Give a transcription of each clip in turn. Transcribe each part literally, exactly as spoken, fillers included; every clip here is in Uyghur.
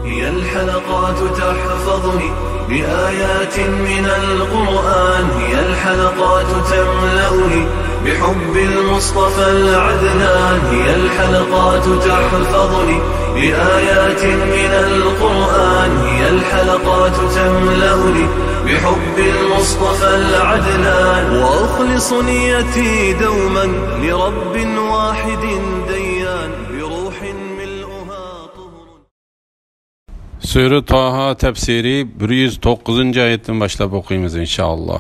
هي الحلقات تحفظني بآيات من القرآن، هي الحلقات تملأني بحب المصطفى العدنان، هي الحلقات تحفظني بآيات من القرآن، هي الحلقات تملأني بحب المصطفى العدنان، وأخلص نيتي دوما لرب واحد ديان، بروح ملؤها طهر. سۈرە تاھا تەپسىرى بىر يۈز توققۇزىنچى ئايەتتىن باشلاپ ئوقۇيمىز، ئىنشائاللا.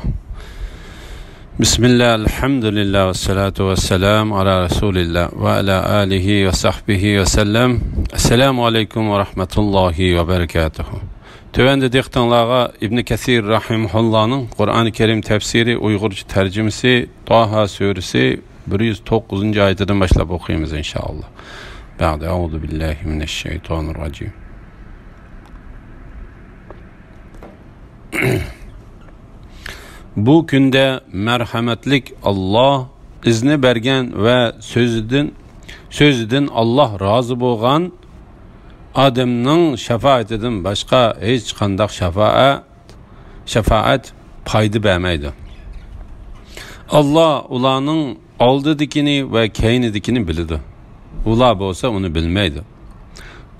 بىسمىللا، ئەلھەمدۇلىللا، ۋەسسالاتۇ ۋەسسالامۇ ئالا رەسۇلىللا ۋە ئالا ئالىھى ۋە سەھبىھى ۋەسەللەم. ئەسسالامۇ ئەلەيكۇم ۋە رەھمەتۇللاھى ۋە بەرىكاتۇھۇ. تۆۋەندە دىققىتىڭلارغا ئىبنى كەسىر رەھىمەھۇللانىڭ قۇرئانى كەرىم تەپسىرى ئۇيغۇرچە تەرجىمىسى، تاھا سۈرىسى، بىر يۈز توققۇزىنچى ئايىتىدىن باشلاپ ئوقۇيمىز، ئىنشائاللا. بەئدە، ئەئۇزۇ بىللاھى مىنەششەيتانىر راجىم. بۇ كۈندە مەرھەمەتلىك ئاللا ئىزنى بەرگەن ۋە سۆزىدىن، سۆزىدىن ئاللا رازى بولغان ئادەمنىڭ شاپائىتىدىن باشقا ھېچقانداق شاپائەت، شاپائەت پايدا بەرمەيدۇ. ئاللا ئۇلارنىڭ ئالدىدىكىنى ۋە كەينىدىكىنى بىلىدۇ. ئۇلار بولسا ئۇنى بىلمەيدۇ.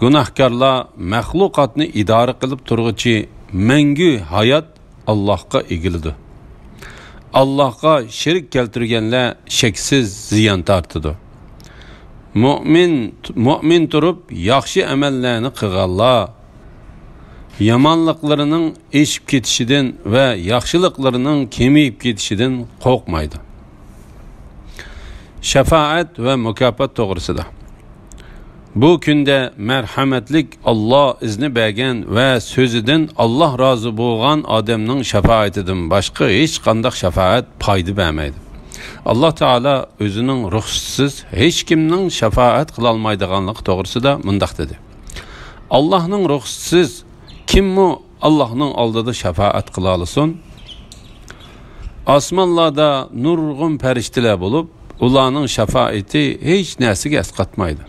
گۇناھكارلار مەخلۇقاتنى ئىدارە قىلىپ تۇرغۇچى مەڭگۈ ھايات ئاللاھقا ئېگىلىدۇ. ئاللاھقا شېرىك كەلتۈرگەنلەر شەكسىز زىيان تارتىدۇ. مۆمىن، مۆمىن تۇرۇپ ياخشى ئەمەللەرنى قىلغانلار يامانلىقلىرىنىڭ ئېشىپ كېتىشىدىن ۋە ياخشىلىقلىرىنىڭ كېمىيىپ كېتىشىدىن قورقمايدۇ. شاپائەت ۋە مۇكاپات توغرىسىدا. بۇ كۈندە مەرھەمەتلىك ئاللا ئىزنى بەرگەن ۋە سۆزىدىن ئاللا رازى بولغان ئادەمنىڭ شاپائىتىدىن باشقا ھېچقانداق شاپائەت پايدا بەرمەيدۇ. ئاللا تائالا ئۆزىنىڭ رۇخسىتىسىز ھېچكىمنىڭ شاپائەت قىلالمايدىغانلىقى توغرىسىدا مۇنداق دېدى: ئاللاھنىڭ رۇخسىتىسىز كىممۇ ئاللاھنىڭ ئالدىدا شاپائەت قىلالىسۇن؟ ئاسمانلاردا نۇرغۇن پەرىشتىلەر بولۇپ، ئۇلارنىڭ شاپائىتى ھېچ نەرسىگە ئەسقاتمايدۇ.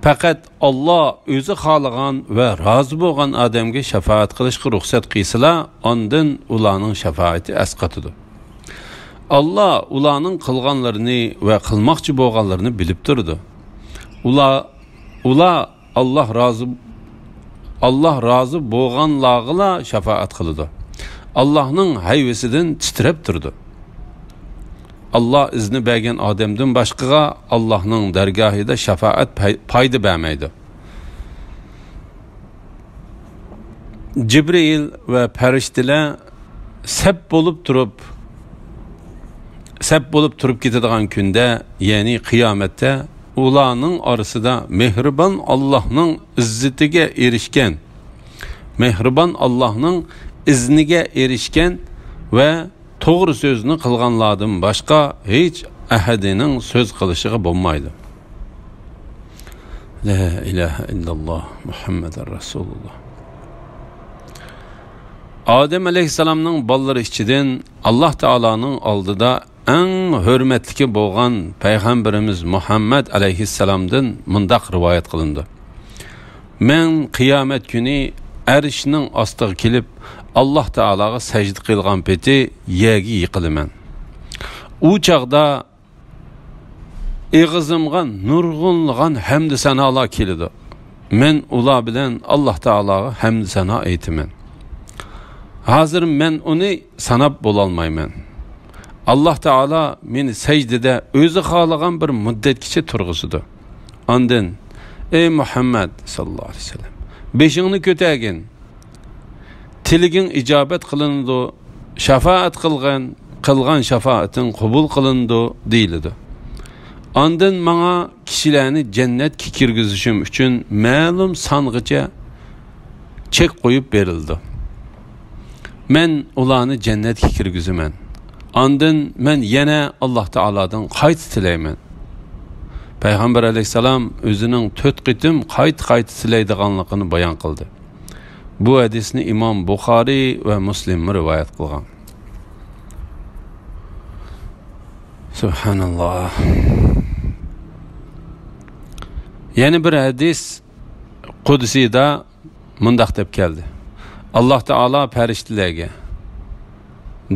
پەقەت ئاللا ئۆزى خالىغان ۋە رازى بولغان ئادەمگە شاپائەت قىلىشقا رۇخسەت قىلسىلا، ئاندىن ئۇلارنىڭ شاپائىتى ئەسقاتىدۇ. ئاللا ئۇلارنىڭ قىلغانلىرىنى ۋە قىلماقچى بولغانلىرىنى بىلىپ تۇرىدۇ. ئۇلار، ئۇلار ئاللا رازى، ئاللا رازى بولغانلارغىلا شاپائەت قىلىدۇ. ئاللاھنىڭ ھەيۋىسىدىن تىترەپ تۇرىدۇ. ئاللا ئىزنى بەرگەن ئادەمدىن باشقىغا ئاللاھنىڭ دەرگاھىدا شاپائەت پاي-، پايدا بەرمەيدۇ. جىبرىئىل ۋە پەرىشتىلەر سەپ بولۇپ تۇرۇپ، سەپ بولۇپ تۇرۇپ كېتىدىغان كۈندە، يەنى قىيامەتتە، ئۇلارنىڭ ئارىسىدا مېھرىبان ئاللاھنىڭ ئىززىتىگە ئېرىشكەن، مېھرىبان ئاللاھنىڭ ئىزنىگە ئېرىشكەن ۋە توغرا سۆزنى قىلغانلاردىن باشقا ھېچ ئەھەدىنىڭ سۆز قىلىشىغا بولمايدۇ. لا ئىلاھە ئىللاللا، مۇھەممەدۇر رەسۇلۇللا. ئادەم ئەلەيھىسسالامنىڭ بالىلىرى ئىچىدىن ئاللا تائالانىڭ ئالدىدا ئەڭ ھۆرمەتلىكى بولغان پەيغەمبىرىمىز مۇھەممەد ئەلەيھىسسالامدىن مۇنداق رىۋايەت قىلىنىدۇ: مەن قىيامەت كۈنى ئەرشنىڭ ئاستىغا كېلىپ، ئاللا تائالاغا سەجدە قىلغان پېتى يەرگە يىقىلىمەن. ئۇ چاغدا ئېغىزىمغا نۇرغۇنلىغان ھەمدۇ سانالار كېلىدۇ. مەن ئۇلار بىلەن ئاللا تائالاغا ھەمدۇ سانا ئېيتىمەن. ھازىر مەن ئۇنى ساناپ بولالمايمەن. ئاللا تائالا مېنى سەجدىدە ئۆزى خالىغان بىر مۇددەتكىچە تۇرغۇزىدۇ. ئاندىن، ئەي مۇھەممەد ساللاللاھۇ ئەلەيھى ۋەسەللەم، بېشىڭنى كۆتەرگىن. تىلىگىڭ ئىجابەت قىلىنىدۇ، شاپائەت قىلغان، قىلغان شاپائىتىڭ قوبۇل قىلىنىدۇ، دېيىلىدۇ. ئاندىن ماڭا كىشىلەرنى جەننەتكە كىرگۈزۈشۈم ئۈچۈن مەلۇم سانغىچە چەك قويۇپ بېرىلىدۇ. مەن ئۇلارنى جەننەتكە كىرگۈزىمەن. ئاندىن مەن يەنە ئاللا تائالادىن قايتا تىلەيمەن. پەيغەمبەر ئەلەيھىسسالام ئۆزىنىڭ تۆت قېتىم قايتا-قايتا تىلەيدىغانلىقىنى بايان قىلدى. بۇ ھەدىسنى ئىمام بۇخارىي ۋە مۇسلىممۇ رىۋايەت قىلغان. سۇبھاناللا. يەنە بىر ھەدىس، قۇدسىيدا مۇنداق دەپ كەلدى: ئاللاھ تائالا پەرىشتىلەرگە،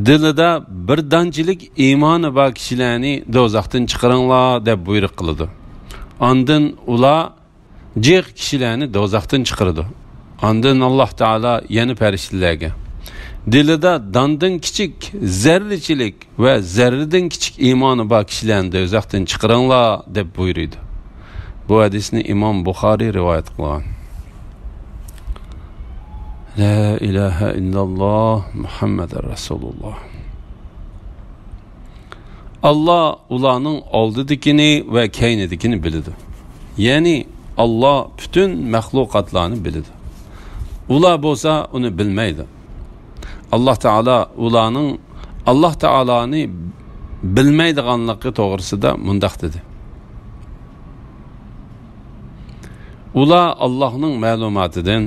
دىلىدا بىر دانچىلىك ئىمانى بار كىشىلەرنى دوزاختىن چىقىرىڭلار دەپ بۇيرۇق قىلىدۇ. ئاندىن ئۇلار جىق كىشىلەرنى دوزاختىن چىقىرىدۇ. ئاندىن ئاللاھ تائالا يەنە پەرىشتىلەرگە، دىلىدا داندىن كىچىك، زەررىچىلىك ۋە زەررىدىن كىچىك ئىمانى بار كىشىلەرنى دوزاختىن چىقىرىڭلار دەپ بۇيرۇيدۇ. بۇ ھەدىسنى ئىمام بۇخارىي رىۋايەت قىلغان. لا ئىلاھە ئىللاللاھ، مۇھەممەدۇر رەسۇلۇللاھ. ئاللاھ ئۇلارنىڭ ئالدىدىكىنى ۋە كەينىدىكىنى بىلىدۇ. يەنى ئاللاھ پۈتۈن مەخلۇقاتلارنى بىلىدۇ. ئۇلار بولسا ئۇنى بىلمەيدۇ. ئاللاھ تائالا ئۇلارنىڭ ئاللاھ تائالانى بىلمەيدىغانلىقى توغرىسىدا مۇنداق دېدى: ئۇلار ئاللاھنىڭ مەلۇماتىدىن،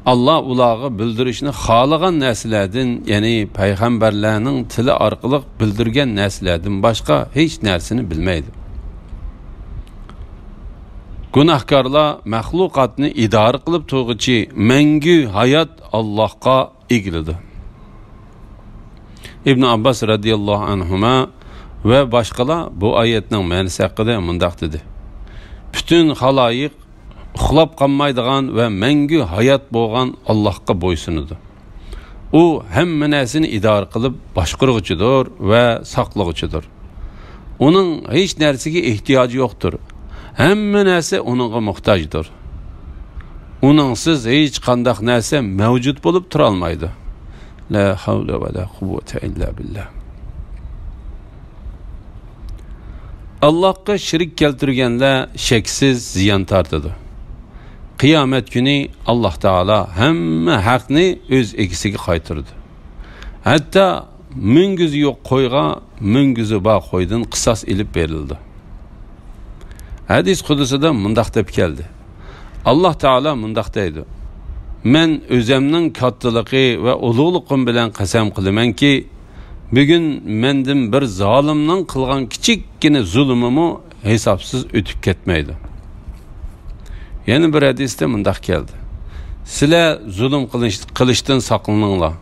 ئاللاھ ئۇلارغا بىلدۈرۈشنى خالىغان نەرسىلەردىن، يەنى پەيغەمبەرلەرنىڭ تىلى ئارقىلىق بىلدۈرگەن نەرسىلەردىن باشقا ھېچ نەرسىنى بىلمەيدۇ. گۇناھكارلار مەخلۇقاتنى ئىدارە قىلىپ تۇرغۇچى مەڭگۈ ھايات ئاللاھقا ئېگىلىدۇ. ئىبن ئابباس رەزىياللاھۇ ئەنھۇما ۋە باشقىلار بۇ ئايەتنىڭ مەنىسى ھەققىدە مۇنداق دېدى: پۈتۈن خالايىق ئۇخلاپ قالمايدىغان ۋە مەڭگۈ ھايات بولغان ئاللاھقا بويسۇنىدۇ. ئۇ ھەممە نەرسىنى ئىدارە قىلىپ باشقۇرغۇچىدۇر ۋە ساقلىغۇچىدۇر. ئۇنىڭ ھېچ نەرسىگە ئېھتىياجى يوقتۇر. ھەممە نەرسە ئۇنىڭغا موھتاجدۇر. ئۇنىڭسىز ھېچقانداق نەرسە مەۋجۇت بولۇپ تۇرالمايدۇ. لا ھەۋلە ۋە لا قۇۋۋەتە ئىللا بىللا. ئاللاھقا شېرىك كەلتۈرگەنلەر شەكسىز زىيان تارتىدۇ. قىيامەت كۈنى ئاللاھ تائالا ھەممە ھەقنى ئۆز ئىگىسىگە قايتۇرىدۇ. ھەتتا مۈڭگۈزى يوق قويغا مۈڭگۈزى بار قويدىن قىساس ئېلىپ بېرىلىدۇ. ھەدىس قۇدسىدا مۇنداق دەپ كەلدى: ئاللاھ تائالا مۇنداق دەيدۇ: مەن ئۆزەمنىڭ كاتتىلىقى ۋە ئۇلۇغلۇقۇم بىلەن قەسەم قىلىمەنكى، بۈگۈن مەندىن بىر زالىمنىڭ قىلغان كىچىككىنە زۇلۇمىمۇ ھېسابسىز ئۆتۈپ كەتمەيدۇ. يەنە بىر ھەدىستە مۇنداق كەلدى: سىلەر زۇلۇم قىلىش-، قىلىشتىن ساقلىنىڭلار.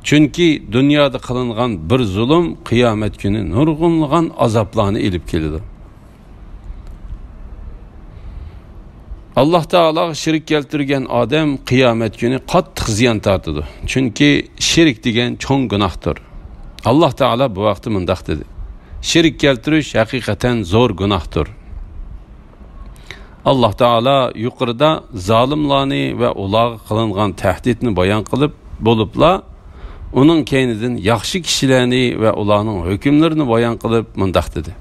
چۈنكى دۇنيادا قىلىنغان بىر زۇلۇم قىيامەت كۈنى نۇرغۇنلىغان ئازابلارنى ئېلىپ كېلىدۇ. ئاللاھ تائالاغا شېرىك كەلتۈرگەن ئادەم قىيامەت كۈنى قاتتىق زىيان تارتىدۇ. چۈنكى شېرىك دېگەن چوڭ گۇناھتۇر. ئاللاھ تائالا بۇ ھەقتە مۇنداق دېدى: شېرىك كەلتۈرۈش ھەقىقەتەن زور گۇناھتۇر. ئاللاھ تائالا يۇقىرىدا زالىملارنى ۋە ئۇلارغا قىلىنغان تەھدىتنى بايان قىلىپ بولۇپلا، ئۇنىڭ كەينىدىن ياخشى كىشىلەرنى ۋە ئۇلارنىڭ ھۆكۈملىرىنى بايان قىلىپ مۇنداق دېدى: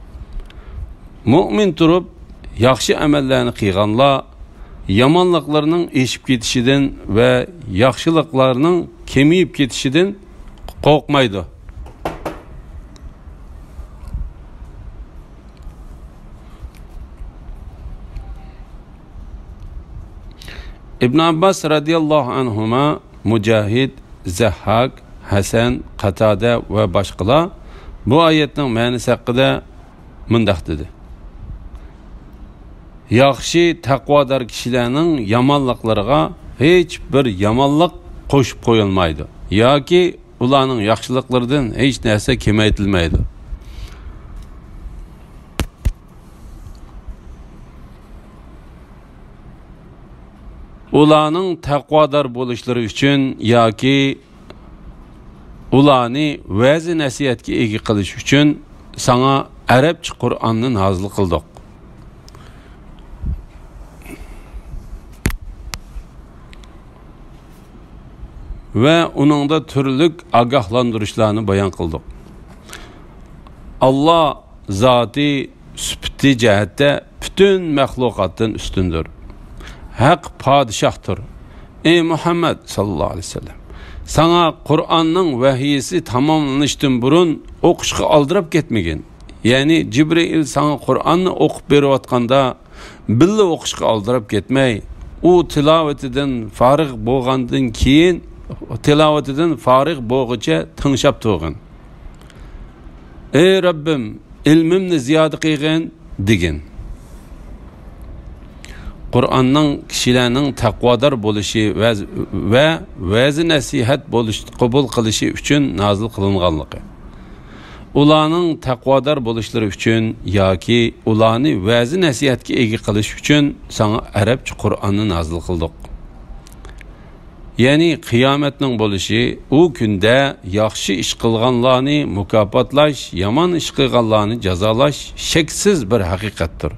مۇئمىن تۇرۇپ ياخشى ئەمەللەرنى قىلغانلار يامانلىقلىرىنىڭ ئېشىپ كېتىشىدىن ۋە ياخشىلىقلارنىڭ كېمىيىپ كېتىشىدىن قورقمايدۇ. ئىبن ئابباس رەزىياللاھۇ ئەنھۇما، مۇجاھىد، زەھھاك، ھەسەن، قاتادە ۋە باشقىلار بۇ ئايەتنىڭ مەنىسى ھەققىدە مۇنداق دېدى: ياخشى، تەقۋادار كىشىلەرنىڭ يامانلىقلىرىغا ھېچ بىر يامانلىق قوشۇپ قويۇلمايدۇ ياكى ئۇلارنىڭ ياخشىلىقلىرىدىن ھېچ نەرسە كېمەيتىلمەيدۇ. ئۇلارنىڭ تەقۋادار بولۇشلىرى ئۈچۈن ياكى ئۇلارنى ۋەزى نەسىھەتكە ئىگە قىلىش ئۈچۈن ساڭا ئەرەبچە قۇرئاننى نازىل قىلدۇق. ۋە ئۇنىڭدا تۈرلۈك ئاگاھلاندۇرۇشلارنى بايان قىلدۇق. ئاللا زاتى، سۈپىتى جەھەتتە پۈتۈن مەخلۇقاتتىن ئۈستۈندۇر. ھەق پادىشاھتۇر. ئەي مۇھەممەد ساللاللاھۇ ئەلەيھى ۋەسەللەم، ساڭا قۇرئاننىڭ ۋەھىيسى تاماملىنىشتىن بۇرۇن ئوقۇشقا ئالدىراپ كەتمىگىن. يەنى جىبرىئىل ساڭا قۇرئاننى ئوقۇپ بېرىۋاتقاندا، بىللە ئوقۇشقا ئالدىراپ كەتمەي، ئۇ تىلاۋىتىدىن فارىغ بولغاندىن كېيىن، تىلاۋىتىدىن فارىغ بولغۇچە تىڭشاپ تۇرغىن. ئەي رەببىم، ئىلمىمنى زىيادە قىلغىن، دېگىن. قۇرئاننىڭ كىشىلەرنىڭ تەقۋادار بولۇشى ۋە، ۋە ۋەزى-نەسىھەت بولۇش، قوبۇل قىلىشى ئۈچۈن نازىل قىلىنغانلىقى، ئۇلارنىڭ تەقۋادار بولۇشلىرى ئۈچۈن ياكى ئۇلارنى ۋەزى-نەسىھەتكە ئىگە قىلىش ئۈچۈن ساڭا ئەرەبچە قۇرئاننى نازىل قىلدۇق. يەنى قىيامەتنىڭ بولۇشى، ئۇ كۈندە ياخشى ئىش قىلغانلارنى مۇكاپاتلاش، يامان ئىش قىلغانلارنى جازالاش شەكسىز بىر ھەقىقەتتۇر.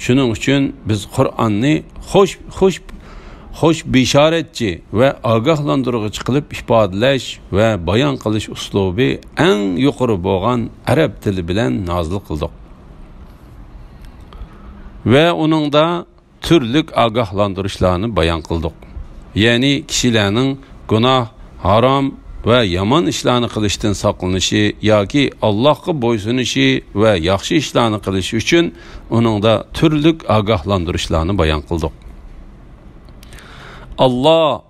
شۇنىڭ ئۈچۈن بىز قۇرئاننى خوش، خوش، خوش بېشارەتچى ۋە ئاگاھلاندۇرغۇچى قىلىپ ئىپادىلەش ۋە بايان قىلىش ئۇسلۇبى ئەڭ يۇقىرى بولغان ئەرەب تىلى بىلەن نازىل قىلدۇق. ۋە ئۇنىڭدا تۈرلۈك ئاگاھلاندۇرۇشلارنى بايان قىلدۇق. يەنى كىشىلەرنىڭ گۇناھ، ھارام ۋە يامان ئىشلارنى قىلىشتىن ساقلىنىشى ياكى ئاللاھقا بويسۇنۇشى ۋە ياخشى ئىشلارنى قىلىشى ئۈچۈن ئۇنىڭدا تۈرلۈك ئاگاھلاندۇرۇشلارنى بايان قىلدۇق. ئاللاھ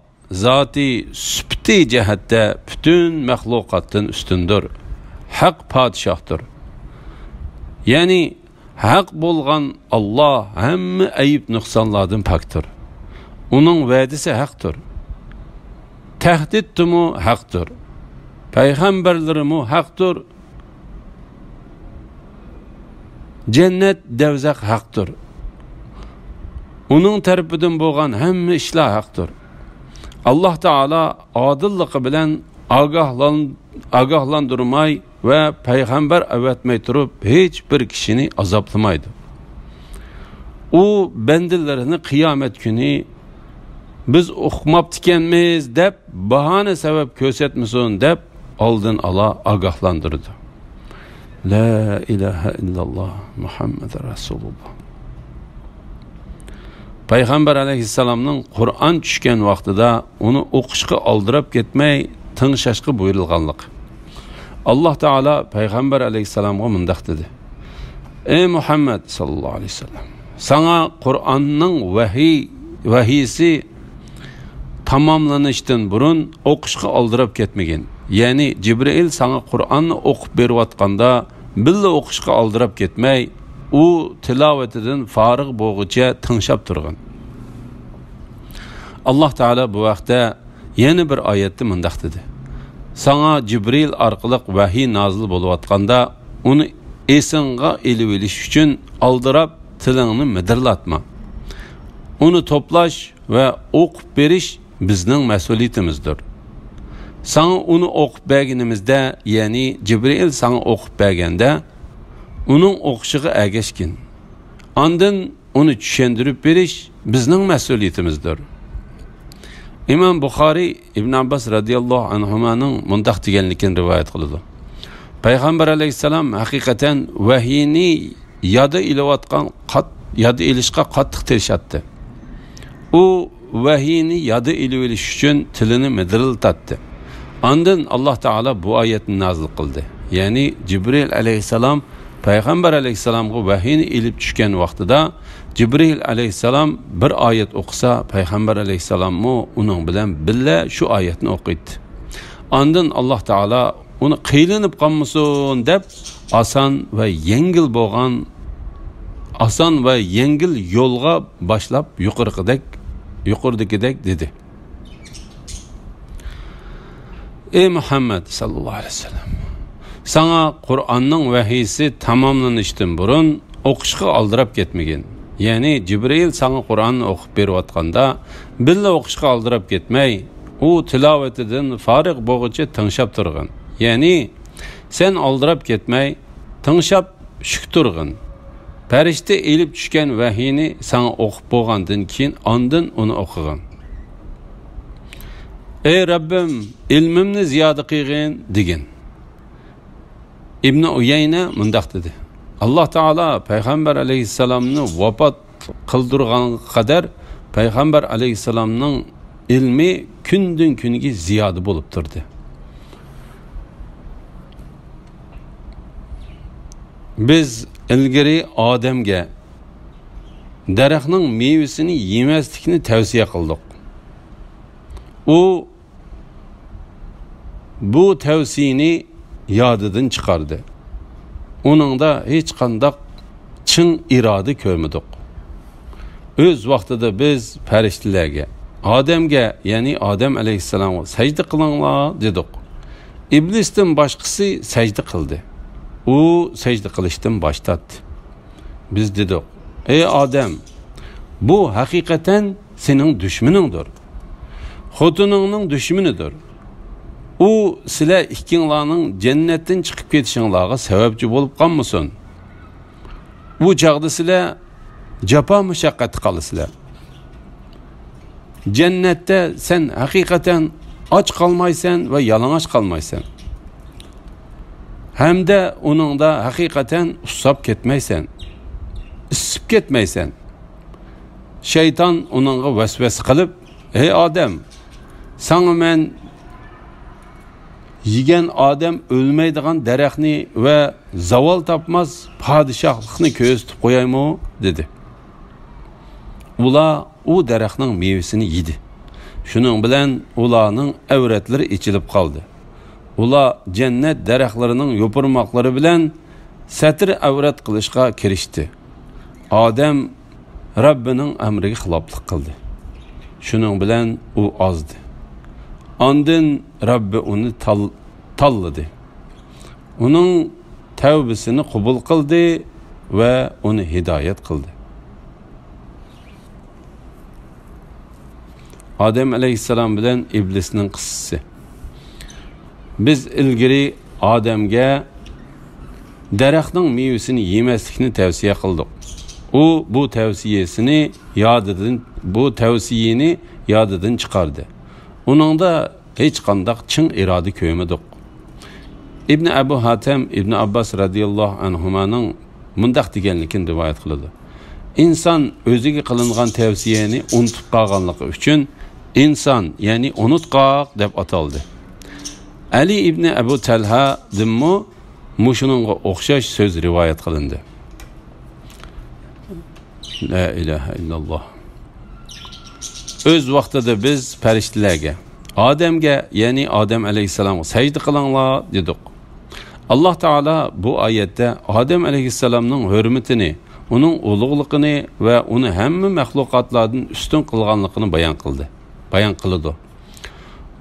زاتى، سۈپىتى جەھەتتە پۈتۈن مەخلۇقاتتىن ئۈستۈندۇر. ھەق پادىشاھتۇر. يەنى ھەق بولغان ئاللاھ ھەممە ئەيىب-نۇقسانلاردىن پاكتۇر. ئۇنىڭ ۋەدىسى ھەقتۇر. تەھدىتتىمۇ ھەقتۇر. پەيغەمبەرلىرىمۇ ھەقتۇر. جەننەت، دەۋزەخ ھەقتۇر. ئۇنىڭ تەرىپىدىن بولغان ھەممە ئىشلار ھەقتۇر. ئاللاھ تائالا ئادىللىقى بىلەن ئاگاھلان-، ئاگاھلاندۇرماي ۋە پەيغەمبەر ئەۋەتمەي تۇرۇپ ھېچ بىر كىشىنى ئازابلىمايدۇ. ئۇ بەندىلىرىنى قىيامەت كۈنى بىز ئۇقماپتىكەنمىز دەپ باھانە سەۋەب كۆرسەتمىسۇن دەپ ئالدىن ئالا ئاگاھلاندۇرىدۇ. لا ئىلاھە ئىللاللاھ، مۇھەممەد رەسۇلۇللاھ. پەيغەمبەر ئەلەيھىسسالامنىڭ قۇرئان چۈشكەن ۋاقتىدا ئۇنى ئوقۇشقا ئالدىراپ كەتمەي تىڭشاشقا بۇيرۇلغانلىقى. ئاللاھ تائالا پەيغەمبەر ئەلەيھىسسالامغا مۇنداق دېدى: ئەي مۇھەممەد ساللاللاھۇ ئەلەيھى ۋەسەللەم، ساڭا قۇرئاننىڭ ۋەھىي، ۋەھىيسى تاماملىنىشتىن بۇرۇن ئوقۇشقا ئالدىراپ كەتمىگىن. يەنى جىبرىئىل ساڭا قۇرئاننى ئوقۇپ بېرىۋاتقاندا بىللە ئوقۇشقا ئالدىراپ كەتمەي، ئۇ تىلاۋىتىدىن فارىغ بولغۇچە تىڭشاپ تۇرغىن. ئاللاھ تائالا بۇ ھەقتە يەنە بىر ئايەتتە مۇنداق دېدى: ساڭا جىبرىئىل ئارقىلىق ۋەھىي نازىل بولۇۋاتقاندا، ئۇنى ئېسىڭغا ئېلىۋېلىش ئۈچۈن ئالدىراپ تىلىڭنى مىدىرلاتما. ئۇنى توپلاش ۋە ئوقۇپ بېرىش بىزنىڭ مەسئۇلىيىتىمىزدۇر. ساڭا ئۇنى ئوقۇپ بەرگىنىمىزدە، يەنى جىبرىئىل ساڭا ئوقۇپ بەرگەندە، ئۇنىڭ ئوقۇشىغا ئەگەشكىن. ئاندىن ئۇنى چۈشەندۈرۈپ بېرىش بىزنىڭ مەسئۇلىيىتىمىزدۇر. ئىمام بۇخارىي ئىبن ئابباس رەزىياللاھۇ ئەنھۇمانىڭ مۇنداق دېگەنلىكىنى رىۋايەت قىلىدۇ: پەيغەمبەر ئەلەيھىسسالام ھەقىقەتەن ۋەھىينى يادا ئېلىۋاتقان قات-، يادا ئېلىشقا قاتتىق تىرىشاتتى. ئۇ ۋەھىينى يادا ئېلىۋېلىش ئۈچۈن تىلىنى مىدىرلىتاتتى. ئاندىن ئاللاھ تائالا بۇ ئايەتنى نازىل قىلدى. يەنى جىبرىئىل ئەلەيھىسسالام پەيغەمبەر ئەلەيھىسسالامغا ۋەھىينى ئېلىپ چۈشكەن ۋاقتىدا، جىبرىئىل ئەلەيھىسسالام بىر ئايەت ئوقۇسا، پەيغەمبەر ئەلەيھىسسالاممۇ ئۇنىڭ بىلەن بىللە شۇ ئايەتنى ئوقۇيتتى. ئاندىن ئاللاھ تائالا ئۇنى قىينىلىپ قالمىسۇن دەپ، ئاسان ۋە يەڭگىل بولغان، ئاسان ۋە يەڭگىل يولغا باشلاپ يۇقىرىقىدەك، يۇقىرىدىكىدەك دېدى: ئەي مۇھەممەد ساللاللاھۇ ئەلەيھى ۋەسەللەم، ساڭا قۇرئاننىڭ ۋەھىيسى تاماملىنىشتىن بۇرۇن ئوقۇشقا ئالدىراپ كەتمىگىن. يەنى جىبرىئىل ساڭا قۇرئاننى ئوقۇپ بېرىۋاتقاندا، بىللە ئوقۇشقا ئالدىراپ كەتمەي، ئۇ تىلاۋىتىدىن فارىغ بولغۇچە تىڭشاپ تۇرغىن. يەنى سەن ئالدىراپ كەتمەي، تىڭشاپ شۈك تۇرغىن. پەرىشتە ئېلىپ چۈشكەن ۋەھىينى ساڭا ئوقۇپ بولغاندىن كېيىن ئاندىن ئۇنى ئوقۇغىن. ئەي رەببىم، ئىلمىمنى زىيادە قىلغىن، دېگىن. ئىبنى ئۇيەينە مۇنداق دېدى: ئاللاھ تائالا پەيغەمبەر ئەلەيھىسسالامنى ۋاپات قىلدۇرغانغا قەدەر پەيغەمبەر ئەلەيھىسسالامنىڭ ئىلمى كۈندىن-كۈنگە زىيادە بولۇپ تۇردى. بىز ئىلگىرى ئادەمگە دەرەخنىڭ مېۋىسىنى يېمەسلىكنى تەۋسىيە قىلدۇق. ئۇ بۇ تەۋسىيىنى يادىدىن چىقاردى. ئۇنىڭدا ھېچقانداق چىڭ ئىرادە كۆرمىدۇق. ئۆز ۋاقتىدا بىز پەرىشتىلەرگە، ئادەمگە، يەنى ئادەم ئەلەيھىسسالامغا سەجدە قىلىڭلار دېدۇق. ئىبلىستىن باشقىسى سەجدە قىلدى. ئۇ سەجدە قىلىشتىن باش تارتتى. بىز دېدۇق: «ئەي ئادەم، بۇ ھەقىقەتەن سېنىڭ دۈشمىنىڭدۇر. خوتۇنۇڭنىڭ دۈشمىنىدۇر. ئۇ سىلەر ئىككىڭلارنىڭ جەننەتتىن چىقىپ كېتىشىڭلارغا سەۋەبچى بولۇپ قالمىسۇن. ئۇ چاغدا سىلەر جاپا مۇشەققەتتە قالىسىلەر. جەننەتتە سەن ھەقىقەتەن ئاچ قالمايسەن ۋە يالىڭاچ قالمايسەن. ھەمدە ئۇنىڭدا ھەقىقەتەن ئۇسساپ كەتمەيسەن، ئىسسىپ كەتمەيسەن.» شەيتان ئۇنىڭغا ۋەسۋەسە قىلىپ: «ئەي ئادەم، ساڭا مەن يېگەن ئادەم ئۆلمەيدىغان دەرەخنى ۋە زاۋال تاپماس پادىشاھلىقنى كۆرسىتىپ قويايمۇ؟» دېدى. ئۇلار ئۇ دەرەخنىڭ مېۋىسىنى يېدى. شۇنىڭ بىلەن ئۇلارنىڭ ئەۋرەتلىرى ئېچىلىپ قالدى. ئۇلار جەننەت دەرەخلىرىنىڭ يوپۇرماقلىرى بىلەن سەتر ئەۋرەت قىلىشقا كىرىشتى. ئادەم رەببىنىڭ ئەمرىگە خىلاپلىق قىلدى. شۇنىڭ بىلەن ئۇ ئازدى. ئاندىن رەببى ئۇنى تال-، تاللىدى. ئۇنىڭ تەۋبىسىنى قوبۇل قىلدى ۋە ئۇنى ھىدايەت قىلدى. ئادەم ئەلەيھىسسالام بىلەن ئىبلىسنىڭ قىسسىسى. بىز ئىلگىرى ئادەمگە دەرەخنىڭ مېۋىسىنى يېمەسلىكنى تەۋسىيە قىلدۇق. ئۇ بۇ تەۋسىيەسىنى يادىدىن، بۇ تەۋسىيەنى يادىدىن چىقاردى. ئۇنىڭدا ھېچقانداق چىڭ ئىرادە كۆرمىدۇق. ئىبنى ئەبۇ ھاتەم ئىبنى ئابباس رەزىياللاھۇ ئەنھۇمانىڭ مۇنداق دېگەنلىكىنى رىۋايەت قىلىدۇ: «ئىنسان ئۆزىگە قىلىنغان تەۋسىيەنى ئۇنتۇپ قالغانلىقى ئۈچۈن ئىنسان، يەنى ئۇنتقاق دەپ ئاتالدى.» ئەلى ئىبنى ئەبۇ تەلھادىنمۇ مۇشۇنىڭغا ئوخشاش سۆز رىۋايەت قىلىندى. لا ئىلاھە ئىللاللا. ئۆز ۋاقتىدا بىز پەرىشتىلەرگە، ئادەمگە، يەنى ئادەم ئەلەيھىسسالامغا سەجدە قىلىڭلار دېدۇق. ئاللا تائالا بۇ ئايەتتە ئادەم ئەلەيھىسسالامنىڭ ھۆرمىتىنى، ئۇنىڭ ئۇلۇغلۇقىنى ۋە ئۇنى ھەممە مەخلۇقاتلاردىن ئۈستۈن قىلغانلىقىنى بايان قىلدى، بايان قىلىدۇ.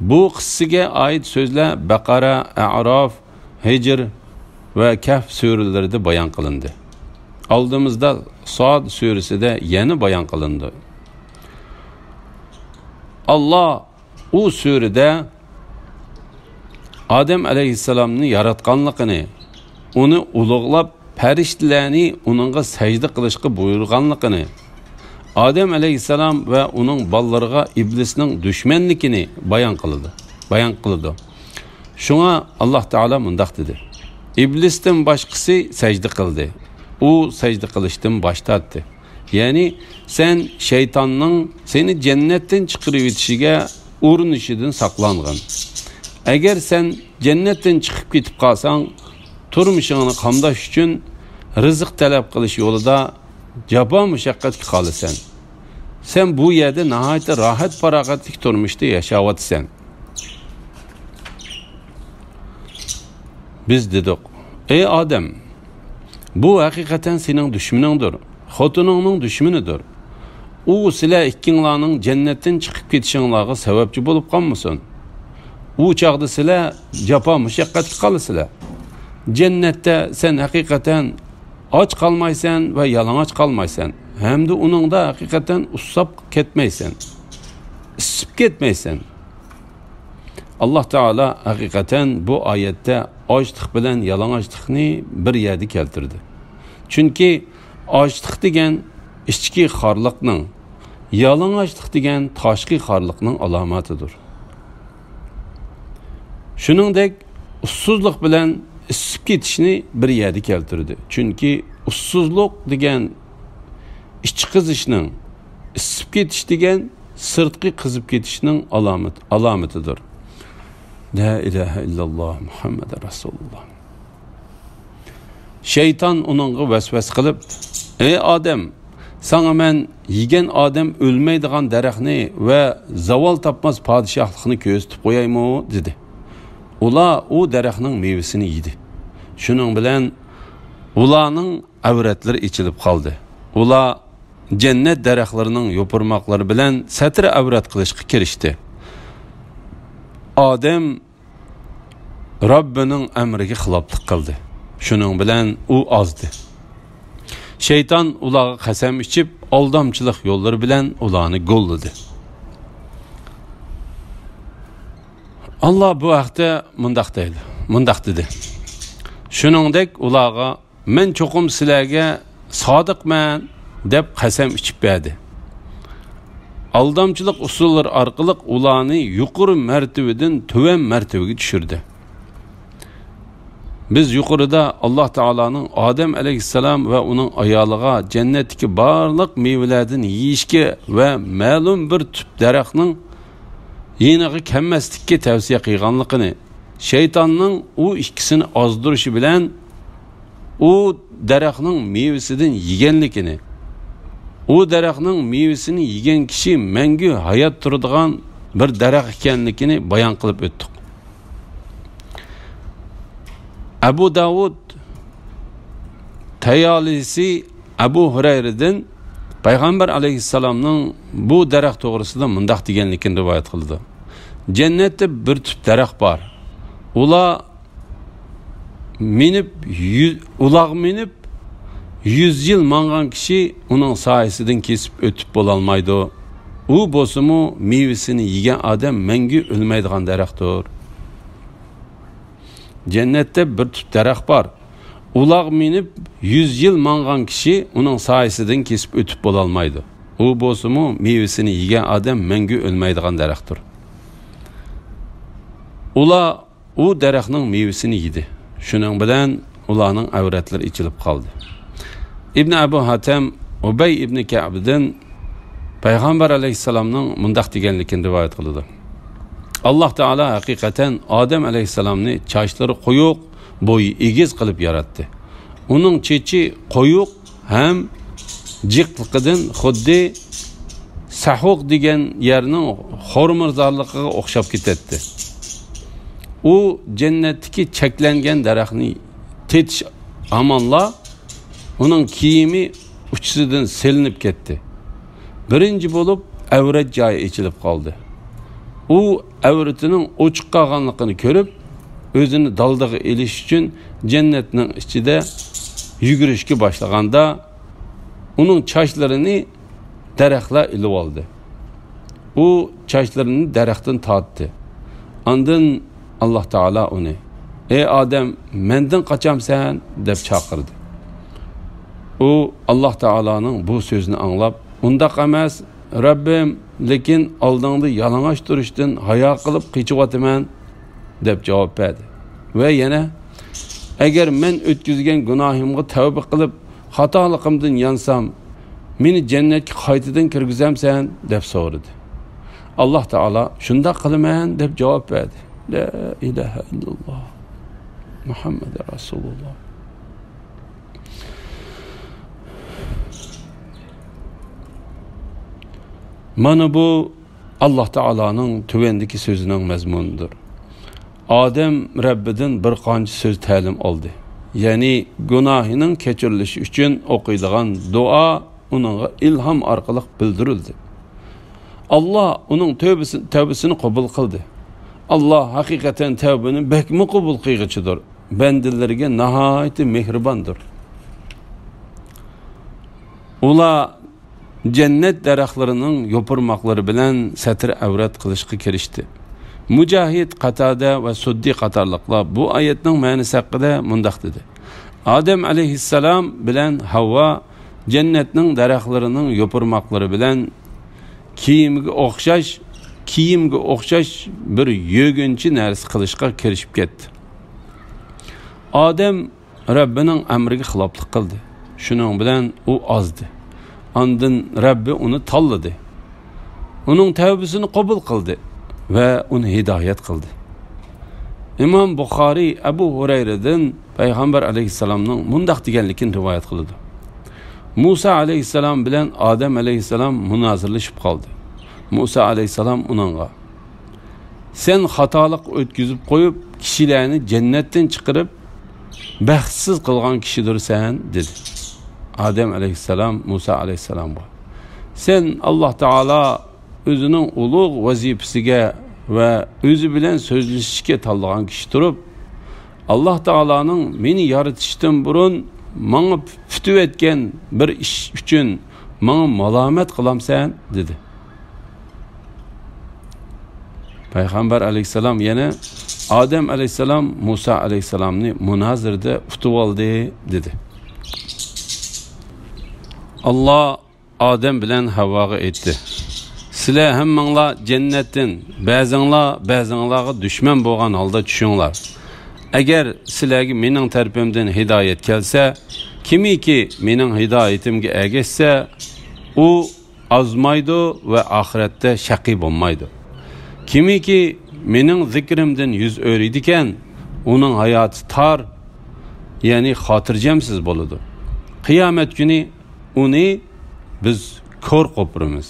بۇ قىسسىگە ئائىت سۆزلەر بەقەرە، ئەئراف، ھىجر ۋە كەھف سۈرىلىرىدە بايان قىلىندى. ئالدىمىزدا ساد سۈرىسىدە يەنە بايان قىلىندى. ئاللا ئۇ سۈرىدە ئادەم ئەلەيھىسسالامنى ياراتقانلىقىنى، ئۇنى ئۇلۇغلاپ، پەرىشتىلەرنى ئۇنىڭغا سەجدە قىلىشقا بۇيرۇغانلىقىنى، ئادەم ئەلەيھىسسالام ۋە ئۇنىڭ بالىلىرىغا ئىبلىسنىڭ دۈشمەنلىكىنى بايان قىلىدۇ، بايان قىلىدۇ. شۇڭا ئاللا تائالا مۇنداق دېدى: «ئىبلىستىن باشقىسى سەجدە قىلدى. ئۇ سەجدە قىلىشتىن باش تارتتى.» يەنى سەن شەيتاننىڭ سېنى جەننەتتىن چىقىرىۋېتىشىگە ئۇرۇنۇشىدىن ساقلانغىن. ئەگەر سەن جەننەتتىن چىقىپ كېتىپ قالساڭ، تۇرمۇشۇڭنى قامداش ئۈچۈن رىزىق تەلەپ قىلىش يولىدا جاپا مۇشەققەتكە قالىسەن. سەن بۇ يەردە ناھايىتى راھەت پاراغەتلىك تۇرمۇشتا ياشاۋاتىسەن. بىز دېدۇق: «ئەي ئادەم، بۇ ھەقىقەتەن سېنىڭ دۈشمىنىڭدۇر، خوتۇنۇڭنىڭ دۈشمىنىدۇر. ئۇ سىلەر ئىككىڭلارنىڭ جەننەتتىن چىقىپ كېتىشىڭلارغا سەۋەبچى بولۇپ قالمىسۇن. ئۇ چاغدا سىلەر جاپا مۇشەققەتكە قالىسىلەر. جەننەتتە سەن ھەقىقەتەن ئاچ قالمايسەن ۋە يالىڭاچ قالمايسەن، ھەمدە ئۇنىڭدا ھەقىقەتەن ئۇسساپ كەتمەيسەن، ئىسسىپ كەتمەيسەن.» ئاللا تائالا ھەقىقەتەن بۇ ئايەتتە ئاچلىق بىلەن يالىڭاچلىقنى بىر يەردە كەلتۈردى. چۈنكى ئاچلىق دېگەن ئىچكى خارلىقنىڭ، يالىڭاچلىق دېگەن تاشقى خارلىقنىڭ ئالامىتىدۇر. شۇنىڭدەك ئۇسسۇزلۇق بىلەن ئىسسىپ كېتىشنى بىر يەردە كەلتۈردى. چۈنكى ئۇسسۇزلۇق دېگەن ئىچى قىزىشنىڭ، ئىسسىپ كېتىش دېگەن سىرتقى قىزىپ كېتىشنىڭ ئالامەت-، ئالامىتىدۇر. لا ئىلاھە ئىللاللا مۇھەممەد رەسۇلۇللا. شەيتان ئۇنىڭغا ۋەسۋەسە قىلىپ: «ئەي ئادەم، ساڭا مەن يېگەن ئادەم ئۆلمەيدىغان دەرەخنى ۋە زاۋال تاپماس پادىشاھلىقنى كۆرسىتىپ قويايمۇ؟» دېدى. ئۇلار ئۇ دەرەخنىڭ مېۋىسىنى يېدى. شۇنىڭ بىلەن ئۇلارنىڭ ئەۋرەتلىرى ئېچىلىپ قالدى. ئۇلار جەننەت دەرەخلىرىنىڭ يوپۇرماقلىرى بىلەن سەتر ئەۋرەت قىلىشقا كىرىشتى. ئادەم رەببىنىڭ ئەمرىگە خىلاپلىق قىلدى. شۇنىڭ بىلەن ئۇ ئازدى. شەيتان ئۇلارغا قەسەم ئىچىپ، ئالدامچىلىق يوللىرى بىلەن ئۇلارنى گوللىدى. ئاللا بۇ ھەقتە مۇنداق دەيدۇ، مۇنداق دېدى: شۇنىڭدەك ئۇلارغا، مەن چوقۇم سىلەرگە سادىقمەن، دەپ قەسەم ئىچىپ بەردى. ئالدامچىلىق ئۇسۇللىرى ئارقىلىق ئۇلارنى يۇقىرى مەرتىۋىدىن تۆۋەن مەرتىۋىگە چۈشۈردى. بىز يۇقىرىدا ئاللا تائالانىڭ ئادەم ئەلەيھىسسالام ۋە ئۇنىڭ ئايالىغا جەننەتتىكى بارلىق مېۋىلەردىن يېيىشكە ۋە مەلۇم بىر تۈپ دەرەخنىڭ يېنىغا كەلمەسلىككە تەۋسىيە قىلغانلىقىنى، شەيتاننىڭ ئۇ ئىككىسىنى ئازدۇرۇشى بىلەن ئۇ دەرەخنىڭ مېۋىسىدىن يېگەنلىكىنى، ئۇ دەرەخنىڭ مېۋىسىنى يېگەن كىشى مەڭگۈ ھايات تۇرىدىغان بىر دەرەخ ئىكەنلىكىنى بايان قىلىپ ئۆتتۇق. ئەبۇ داۋۇد تەيالىسى ئەبۇ ھۇرەيرىدىن پەيغەمبەر ئەلەيھىسسالامنىڭ بۇ دەرەخ توغرىسىدا مۇنداق دېگەنلىكىنى رىۋايەت قىلىدۇ: جەننەتتە بىر تۈپ دەرەخ بار. ئۇلار مىنىپ، يۈ-، ئۇلارغا مىنىپ، يۈز يىل ماڭغان كىشى ئۇنىڭ سايىسىدىن كېسىپ ئۆتۈپ بولالمايدۇ. ئۇ بولسىمۇ مېۋىسىنى يېگەن ئادەم مەڭگۈ ئۆلمەيدىغان دەرەختۇر. جەننەتتە بىر تۈپ دەرەخ بار. ئۇلارغا مىنىپ، يۈز يىل ماڭغان كىشى ئۇنىڭ سايىسىدىن كېسىپ ئۆتۈپ بولالمايدۇ. ئۇ بولسىمۇ مېۋىسىنى يېگەن ئادەم مەڭگۈ ئۆلمەيدىغان دەرەختۇر. ئۇلار ئۇ دەرەخنىڭ مېۋىسىنى يېدى. شۇنىڭ بىلەن ئۇلارنىڭ ئەۋرەتلىرى ئېچىلىپ قالدى. ئىبنى ئەبۇ ھاتەم ئۇبەي ئىبنى كەئبدىن پەيغەمبەر ئەلەيھىسسالامنىڭ مۇنداق دېگەنلىكىنى رىۋايەت قىلىدۇ: ئاللا تائالا ھەقىقەتەن ئادەم ئەلەيھىسسالامنى چاچلىرى قويۇق، بويى ئېگىز قىلىپ ياراتتى. ئۇنىڭ چېچى قويۇق ھەم جىقلىقىدىن خۇددى سەھۇق دېگەن يەرنىڭ خورمىرزارلىقىغا ئوخشاپ كېتەتتى. ئۇ جەننەتتىكى چەكلەنگەن دەرەخنى تېتىش ھامانلا ئۇنىڭ كىيىمى ئۇچىسىدىن سېلىنىپ كەتتى. بىرىنچى بولۇپ ئەۋرەت جايى ئېچىلىپ قالدى. ئۇ ئەۋرىتىنىڭ ئوچۇق قالغانلىقىنى كۆرۈپ، ئۆزىنى دالدىغا ئېلىش ئۈچۈن جەننەتنىڭ ئىچىدە يۈگۈرۈشكە باشلىغاندا، ئۇنىڭ چاچلىرىنى دەرەخلەر ئېلىۋالدى. ئۇ چاچلىرىنى دەرەختىن تارتتى. ئاندىن ئاللا تائالا ئۇنى، ئەي ئادەم، مەندىن قاچامسەن؟ دەپ چاقىردى. ئۇ ئاللا تائالانىڭ بۇ سۆزىنى ئاڭلاپ، ئۇنداق ئەمەس، رەببىم، لېكىن ئالدىڭدا يالىڭاچ تۇرۇشتىن ھايا قىلىپ قېچىۋاتىمەن، دەپ جاۋاب بەردى. ۋە يەنە، ئەگەر مەن ئۆتكۈزگەن گۇناھىمغا تەۋبە قىلىپ، خاتالىقىمدىن يانسام، مېنى جەننەتكە قايتىدىن كىرگۈزەمسەن؟ دەپ سورىدى. ئاللا تائالا، شۇنداق قىلىمەن، دەپ جاۋاب بەردى. لا ئىلاھە ئىللاللا، مۇھەممەد رەسۇلۇللا. مانا بۇ ئاللا تائالانىڭ تۆۋەندىكى سۆزىنىڭ مەزمۇنىدۇر. ئادەم رەببىدىن بىر قانچە سۆز تەلىم ئالدى. يەنى گۇناھىنىڭ كەچۈرۈلۈشى ئۈچۈن ئوقۇيدىغان دۇئا ئۇنىڭغا ئىلھام ئارقىلىق بىلدۈرۈلدى. ئاللا ئۇنىڭ تەۋبىسى-، تەۋبىسىنى قوبۇل قىلدى. ئاللا ھەقىقەتەن تەۋبىنى بەكمۇ قوبۇل قىلغۇچىدۇر. بەندىلىرىگە ناھايىتى مېھرىباندۇر. ئۇلار جەننەت دەرەخلىرىنىڭ يوپۇرماقلىرى بىلەن سەتر ئەۋرەت قىلىشقا كىرىشتى. مۇجاھىد، قاتادە ۋە سۇددى قاتارلىقلار بۇ ئايەتنىڭ مەنىسى ھەققىدە مۇنداق دېدى: ئادەم ئەلەيھىسسالام بىلەن ھەۋۋا جەننەتنىڭ دەرەخلىرىنىڭ يوپۇرماقلىرى بىلەن كىيىمگە ئوخشاش، كىيىمگە ئوخشاش بىر يۆگىنچى نەرسە قىلىشقا كىرىشىپ كەتتى. ئادەم رەببىنىڭ ئەمرىگە خىلاپلىق قىلدى. شۇنىڭ بىلەن ئۇ ئازدى. ئاندىن رەببى ئۇنى تاللىدى. ئۇنىڭ تەۋبىسىنى قوبۇل قىلدى ۋە ئۇنى ھىدايەت قىلدى. ئىمام بۇخارىي ئەبۇ ھۇرەيرىدىن پەيغەمبەر ئەلەيھىسسالامنىڭ مۇنداق دېگەنلىكىنى رىۋايەت قىلىدۇ: مۇسا ئەلەيھىسسالام بىلەن ئادەم ئەلەيھىسسالام مۇنازىرىلىشىپ قالدى. مۇسا ئەلەيھىسسالام ئۇنىڭغا، سەن خاتالىق ئۆتكۈزۈپ قويۇپ، كىشىلەرنى جەننەتتىن چىقىرىپ، بەختسىز قىلغان كىشىدۇرسەن، دېدى. ئادەم ئەلەيھىسسالام مۇسا ئەلەيھىسسالامغا، سەن ئاللاھ تائالا ئۆزىنىڭ ئۇلۇغ ۋەزىپىسىگە ۋە ئۆزى بىلەن سۆزلىشىشكە تاللىغان كىشى تۇرۇپ، ئاللاھ تائالانىڭ مېنى يارىتىشتىن بۇرۇن ماڭا پۈتۈۋەتكەن بىر ئىش ئۈچۈن ماڭا مالامەت قىلامسەن؟ دېدى. پەيغەمبەر ئەلەيھىسسالام يەنە ئادەم ئەلەيھىسسالام مۇسا ئەلەيھىسسالامنى مۇنازىرىدە ئۇتۇۋالدى، دېدى. ئاللاھ ئادەم بىلەن ھەۋۋاغا ئېيتتى: سىلەر ھەممىڭلار جەننەتتىن، بەزىڭلار بەزىڭلارغا دۈشمەن بولغان ھالدا چۈشۈڭلار. ئەگەر سىلەرگە مېنىڭ تەرىپىمدىن ھىدايەت كەلسە، كىمكى مېنىڭ ھىدايىتىمگە ئەگەشسە، ئۇ ئازمايدۇ ۋە ئاخىرەتتە شەقىي بولمايدۇ. كىمكى مېنىڭ زىكرىمدىن يۈز ئۆرۈيدىكەن، ئۇنىڭ ھاياتى تار، يەنى خاتىرجەمسىز بولىدۇ. قىيامەت كۈنى ئۇنى بىز كور قوپۇرىمىز.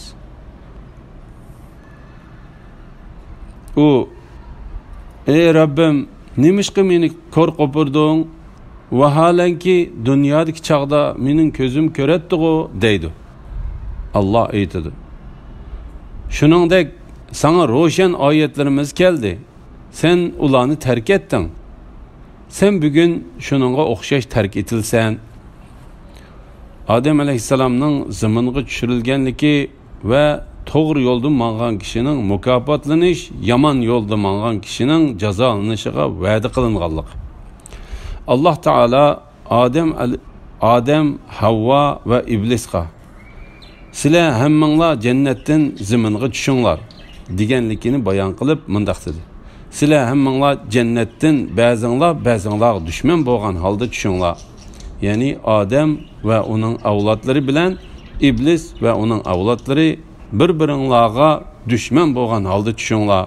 ئۇ: ئەي رەببىم، نېمىشقا مېنى كور قوپۇردۇڭ؟ ۋاھالەنكى، دۇنيادىكى چاغدا مېنىڭ كۆزۈم كۆرەتتىغۇ، دەيدۇ. ئاللاھ ئېيتىدۇ: شۇنىڭدەك ساڭا روشەن ئايەتلىرىمىز كەلدى. سەن ئۇلارنى تەرك ئەتتىڭ. سەن بۈگۈن شۇنىڭغا ئوخشاش تەرك ئېتىلسەن. ئادەم ئەلەيھىسسالامنىڭ زېمىنغا چۈشۈرۈلگەنلىكى ۋە توغرا يولدا ماڭغان كىشىنىڭ مۇكاپاتلىنىش، يامان يولدا ماڭغان كىشىنىڭ جازالىنىشىغا ۋەدە قىلىنغانلىقى. ئاللاھ تائالا ئادەم ئەل-، ئادەم، ھەۋۋا ۋە ئىبلىسقا: سىلەر ھەممىڭلار جەننەتتىن زېمىنغا چۈشۈڭلار، دېگەنلىكىنى بايان قىلىپ مۇنداق دېدى: سىلەر ھەممىڭلار جەننەتتىن بەزىڭلار بەزىڭلارغا دۈشمەن بولغان ھالدا چۈشۈڭلار. يەنى ئادەم ۋە ئۇنىڭ ئەۋلادلىرى بىلەن ئىبلىس ۋە ئۇنىڭ ئەۋلادلىرى بىر-بىرىڭلارغا دۈشمەن بولغان ھالدا چۈشۈڭلار.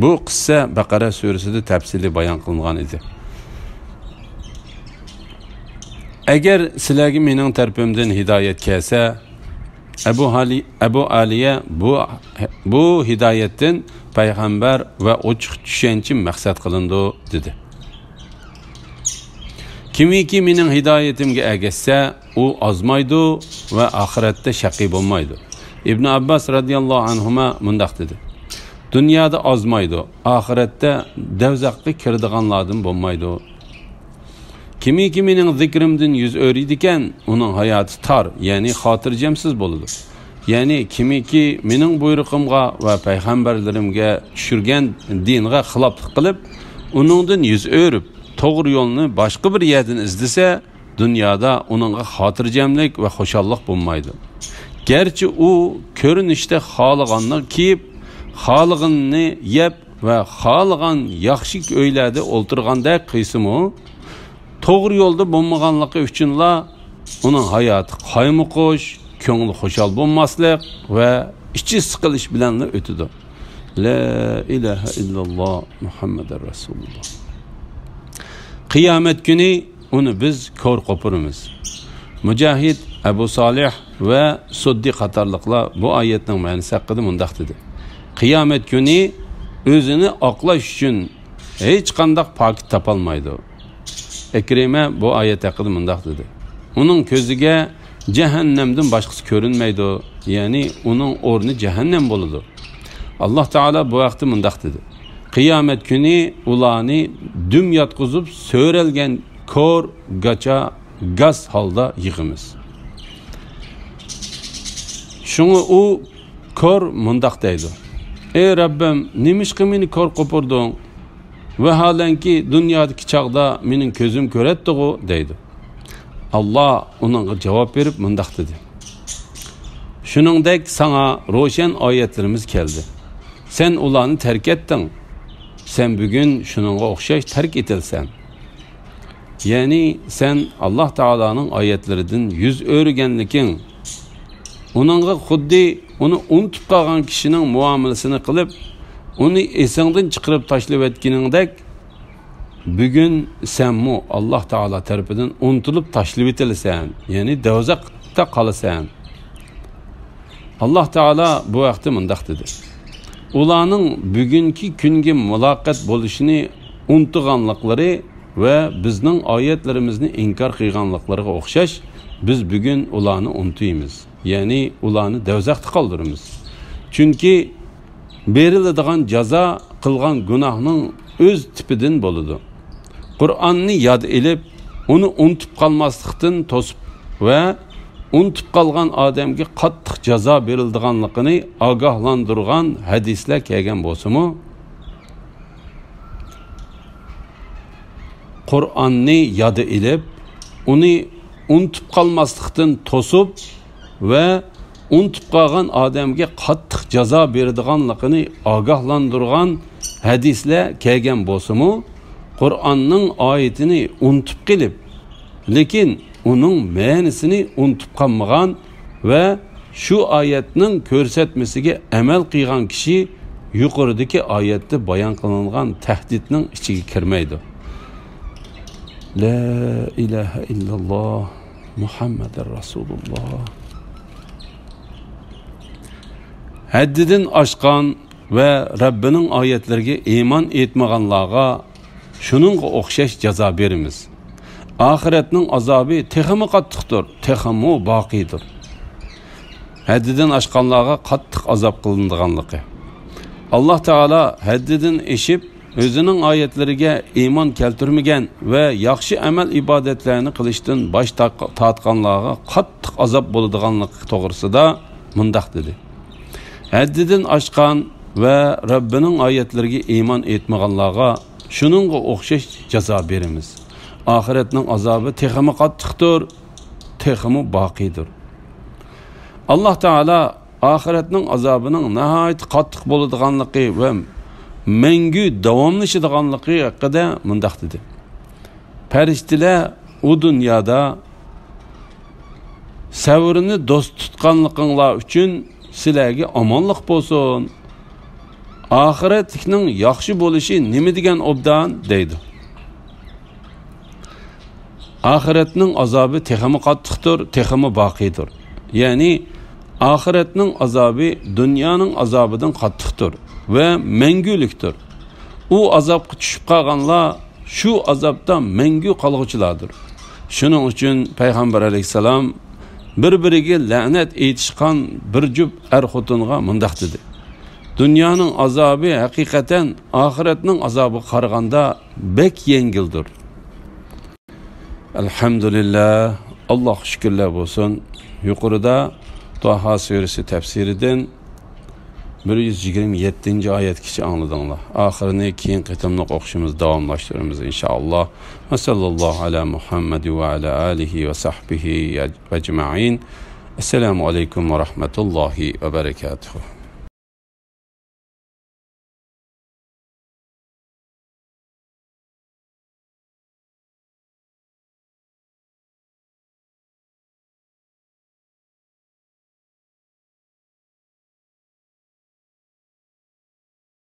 بۇ قىسسە بەقەرە سۈرىسىدە تەپسىلىي بايان قىلىنغان ئىدى. ئەگەر سىلەرگە مېنىڭ تەرىپىمدىن ھىدايەت كەلسە، ئەبۇ ھالى-، ئەبۇ ئالىيە بۇ، بۇ ھىدايەتتىن پەيغەمبەر ۋە ئوچۇق چۈشەنچە مەقسەت قىلىنىدۇ، دېدى. كىمكى مېنىڭ ھىدايىتىمگە ئەگەشسە، ئۇ ئازمايدۇ ۋە ئاخىرەتتە شەقىي بولمايدۇ. ئىبن ئابباس رەزىياللاھۇ ئەنھۇما مۇنداق دېدى: دۇنيادا ئازمايدۇ، ئاخىرەتتە دەۋزەخكە كىرىدىغانلاردىن بولمايدۇ. كىمكى مېنىڭ زىكرىمدىن يۈز ئۆرۈيدىكەن، ئۇنىڭ ھاياتى تار، يەنى خاتىرجەمسىز بولىدۇ. يەنى كىمكى مېنىڭ بۇيرۇقۇمغا ۋە پەيغەمبەرلىرىمگە چۈشۈرگەن دىنغا خىلاپلىق قىلىپ، ئۇنىڭدىن يۈز ئۆرۈپ، توغرا يولنى باشقا بىر يەردىن ئىزدىسە، دۇنيادا ئۇنىڭغا خاتىرجەملىك ۋە خۇشاللىق بولمايدۇ. گەرچە ئۇ كۆرۈنۈشتە خالىغاننى كىيىپ، خالىغىنىنى يەپ ۋە خالىغان ياخشى ئۆيلەردە ئولتۇرغاندەك قىلسىمۇ، توغرا يولدا بولمىغانلىقى ئۈچۈنلا ئۇنىڭ ھاياتى قايمۇقۇش، كۆڭلى خۇشال بولماسلىق ۋە ئىچى سىقىلىش بىلەنلا ئۆتىدۇ. لا ئىلاھە ئىللاللا مۇھەممەدۇر رەسۇلۇللا. قىيامەت كۈنى ئۇنى بىز كور قوپۇرىمىز. مۇجاھىد، ئەبۇ سالىھ ۋە سۇددى قاتارلىقلار بۇ ئايەتنىڭ مەنىسى ھەققىدە مۇنداق دېدى: قىيامەت كۈنى ئۆزىنى ئاقلاش ئۈچۈن ھېچقانداق پاكىت تاپالمايدۇ. ئىكرىمە بۇ ئايەت ھەققىدە مۇنداق دېدى: ئۇنىڭ كۆزىگە جەھەننەمدىن باشقىسى كۆرۈنمەيدۇ، يەنى ئۇنىڭ ئورنى جەھەننەم بولىدۇ. ئاللاھ تائالا بۇ ھەقتە مۇنداق دېدى: قىيامەت كۈنى ئۇلارنى دۈم ياتقۇزۇپ، سۆرەلگەن كور، گاچا، گاس ھالدا يىغىمىز. شۇڭا ئۇ كور مۇنداق دەيدۇ: ئەي رەببىم، نېمىشقا مېنى كور قوپۇردۇڭ؟ ۋاھالەنكى، دۇنيادىكى چاغدا مېنىڭ كۆزۈم كۆرەتتىغۇ، دەيدۇ. ئاللاھ ئۇنىڭغا جاۋاب بېرىپ مۇنداق دېدى: شۇنىڭدەك ساڭا روشەن ئايەتلىرىمىز كەلدى. سەن ئۇلارنى تەرك ئەتتىڭ. سەن بۈگۈن شۇنىڭغا ئوخشاش تەرك ئېتىلسەن. يەنى سەن ئاللاھ تائالانىڭ ئايەتلىرىدىن يۈز ئۆرۈگەنلىكىڭ، ئۇنىڭغا خۇددى ئۇنى ئۇنتۇپ قالغان كىشىنىڭ مۇئامىلىسىنى قىلىپ، ئۇنى ئېسىڭدىن چىقىرىپ تاشلىۋەتكىنىڭدەك، بۈگۈن سەنمۇ ئاللاھ تائالا تەرىپىدىن ئۇنتۇلۇپ تاشلىۋېتىلىسەن، يەنى دوزاختا قالىسەن. ئاللاھ تائالا بۇ ھەقتە مۇنداق دېدى: ئۇلارنىڭ بۈگۈنكى كۈنگە مۇلاقات بولۇشىنى ئۇنتۇغانلىقلىرى ۋە بىزنىڭ ئايەتلىرىمىزنى ئىنكار قىلغانلىقلىرىغا ئوخشاش، بىز بۈگۈن ئۇلارنى ئۇنتۇيمىز. يەنى ئۇلارنى دوزاختا قالدۇرىمىز. چۈنكى بېرىلىدىغان جازا قىلغان گۇناھنىڭ ئۆز تىپىدىن بولىدۇ. قۇرئاننى ياد ئېلىپ، ئۇنى ئۇنتۇپ قالماسلىقتىن توسۇپ ۋە ئۇنتۇپ قالغان ئادەمگە قاتتىق جازا بېرىلىدىغانلىقىنى ئاگاھلاندۇرغان ھەدىسلەر كەلگەن بولسىمۇ، قۇرئاننى ياد ئېلىپ، ئۇنى ئۇنتۇپ قالماسلىقتىن توسۇپ ۋە ئۇنتۇپ قالغان ئادەمگە قاتتىق جازا بېرىدىغانلىقىنى ئاگاھلاندۇرغان ھەدىسلەر كەلگەن بولسىمۇ، قۇرئاننىڭ ئايىتىنى ئۇنتۇپ قېلىپ، لېكىن ئۇنىڭ مەنىسىنى ئۇنتۇپ قالمىغان ۋە شۇ ئايەتنىڭ كۆرسەتمىسىگە ئەمەل قىلغان كىشى يۇقىرىدىكى ئايەتتە بايان قىلىنغان تەھدىتنىڭ ئىچىگە كىرمەيدۇ. لا ئىلاھە ئىللاللا، مۇھەممەدۇر رەسۇلۇللا. ھەددىدىن ئاشقان ۋە رەببىنىڭ ئايەتلىرىگە ئىمان ئېيتمىغانلارغا شۇنىڭغا ئوخشاش جازا بېرىمىز. ئاخىرەتنىڭ ئازابى تېخىمۇ قاتتىقتۇر، تېخىمۇ باقىيدۇر. ھەددىدىن ئاشقانلارغا قاتتىق ئازاب قىلىنىدىغانلىقى. ئاللاھ تائالا ھەددىدىن ئېشىپ، ئۆزىنىڭ ئايەتلىرىگە ئىمان كەلتۈرمىگەن ۋە ياخشى ئەمەل ئىبادەتلەرنى قىلىشتىن باش تارق-، تارتقانلارغا قاتتىق ئازاب بولىدىغانلىقى توغرىسىدا مۇنداق دېدى: ھەددىدىن ئاشقان ۋە رەببىنىڭ ئايەتلىرىگە ئىمان ئېيتمىغانلارغا شۇنىڭغا ئوخشاش جازا بېرىمىز. ئاخىرەتنىڭ ئازابى تېخىمۇ قاتتىقتۇر، تېخىمۇ باقىيدۇر. ئاللاھ تائالا ئاخىرەتنىڭ ئازابىنىڭ ناھايىتى قاتتىق بولىدىغانلىقى ۋە مەڭگۈ داۋاملىشىدىغانلىقى ھەققىدە مۇنداق دېدى: پەرىشتىلەر ئۇ دۇنيادا سەۋرىنى دوست تۇتقانلىقىڭلار ئۈچۈن سىلەرگە ئامانلىق بولسۇن. ئاخىرەتلىكنىڭ ياخشى بولۇشى نېمە دېگەن ئوبدان؟ دەيدۇ. ئاخىرەتنىڭ ئازابى تېخىمۇ قاتتىقتۇر، تېخىمۇ باقىيدۇر. يەنى ئاخىرەتنىڭ ئازابى دۇنيانىڭ ئازابىدىن قاتتىقتۇر ۋە مەڭگۈلۈكتۇر. ئۇ ئازابقا چۈشۈپ قالغانلار شۇ ئازابتا مەڭگۈ قالغۇچىلاردۇر. شۇنىڭ ئۈچۈن پەيغەمبەر ئەلەيھىسسالام بىر-بىرىگە لەنەت ئېيتىشقان بىر جۈپ ئەر-خوتۇنغا مۇنداق دېدى: دۇنيانىڭ ئازابى ھەقىقەتەن ئاخىرەتنىڭ ئازابىغا قارىغاندا بەك يەڭگىلدۇر. ئەلھەمدۇلىللا، ئاللاھقا شۈكۈرلەر بولسۇن. يۇقىرىدا تاھا سۈرىسى تەپسىرىدىن بىر يۈز يىگىرمە يەتتىنچى ئايەتكىچە ئاڭلىدىڭلار. ئاخىرىنى كېيىنكى قېتىملىق ئوقۇشىمىز داۋاملاشتۇرىمىز، ئىنشائاللاھ. ۋە ساللاللاھۇ ئەلا مۇھەممەد ۋە ئەلا ئالىھى ۋە سەھبىھى ئەجمەئىن. ئەسسالامۇ ئەلەيكۇم ۋە رەھمەتۇللاھى ۋە بەرەكاتۇھۇ.